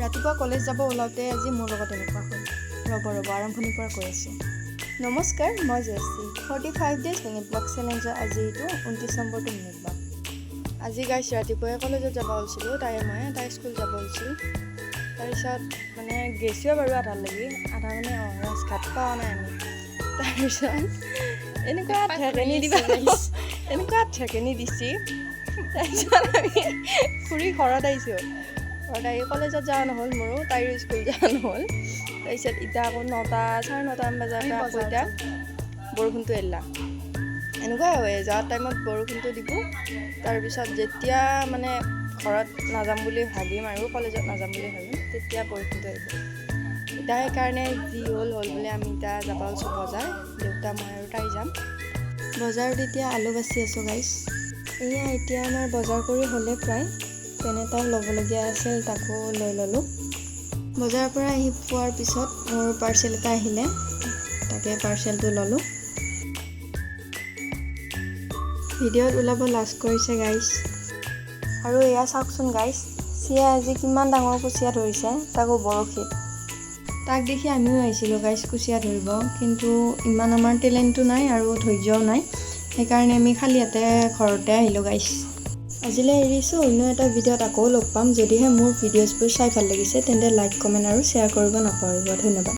ৰাতিপুৱা কলেজ যাব ওলাওঁতে আজি মোৰ লগত এনেকুৱা হ'ল। ৰ'ব ৰ'ব, আৰম্ভণিৰ পৰা কৈ আছোঁ। নমস্কাৰ, মই জয়শ্ৰী। 45 ডেইজ মিনি ব্লগ চেলেঞ্জৰ আজি এইটো 29 নম্বৰটো মিনি ব্লগ। আজি গাইছ, ৰাতিপুৱাই কলেজত যাব ওলছিলোঁ তাই মই, তাই স্কুল যাব ওলছিল। তাৰপিছত মানে গেছোৱে বাৰু আধালৈকে, আধা মানে ৰাজঘাট পোৱা নাই আমি। তাৰপিছত এনেকুৱা ঠেকেনি দিবা, এনেকুৱা ঠেকেনি দিছি। তাৰপিছত আমি ফুৰি ঘৰত আহিছোঁ। ঘৰত আহি কলেজত যোৱা নহ'ল মোৰো, তাইৰো স্কুল যোৱা নহ'ল। তাৰপিছত এতিয়া আকৌ 9টা, 9:30মান বজাৰ পৰা আকৌ এতিয়া বৰষুণটো এৰিলা। এনেকুৱাই হয়, যোৱাৰ টাইমত বৰষুণটো দিব, তাৰপিছত যেতিয়া মানে ঘৰত নাযাম বুলি ভাবিম আৰু কলেজত নাযাম বুলি ভাবিম, তেতিয়া বৰষুণটো আহিব। এতিয়া সেইকাৰণে যি হ'ল হ'ল বুলি আমি এতিয়া যাব ওলছোঁ বজাৰ। দেউতা, মই আৰু তাই যাম বজাৰত। এতিয়া আলু বাচি আছোঁ গাইছ। এয়া এতিয়া আমাৰ বজাৰ কৰি হ'লে প্ৰায়। পেন এটাও ল'বলগীয়া আছিল, তাকো লৈ ল'লোঁ। বজাৰৰ পৰা আহি পোৱাৰ পিছত মোৰ পাৰ্চেল এটা আহিলে, তাকে পাৰ্চেলটো ল'লোঁ। ভিডিঅ'ত ওলাব লাজ কৰিছে গাইছ। আৰু এয়া চাওকচোন গাইছ, চিয়া আজি কিমান ডাঙৰ কুচিয়া ধৰিছে, তাকো বৰশীত। তাক দেখি আমিও আহিছিলোঁ গাইছ কুচিয়া ধৰিব, কিন্তু ইমান আমাৰ টেলেণ্টটো নাই আৰু ধৈৰ্যও নাই। সেইকাৰণে আমি খালী হাতে ঘৰতে আহিলোঁ গাইছ। আজিলৈ এৰিছোঁ। অন্য এটা ভিডিঅ'ত আকৌ লগ পাম। যদিহে মোৰ ভিডিঅ'জবোৰ চাই ভাল লাগিছে, তেন্তে লাইক, কমেণ্ট আৰু শ্বেয়াৰ কৰিব নাপাহৰিব। ধন্যবাদ।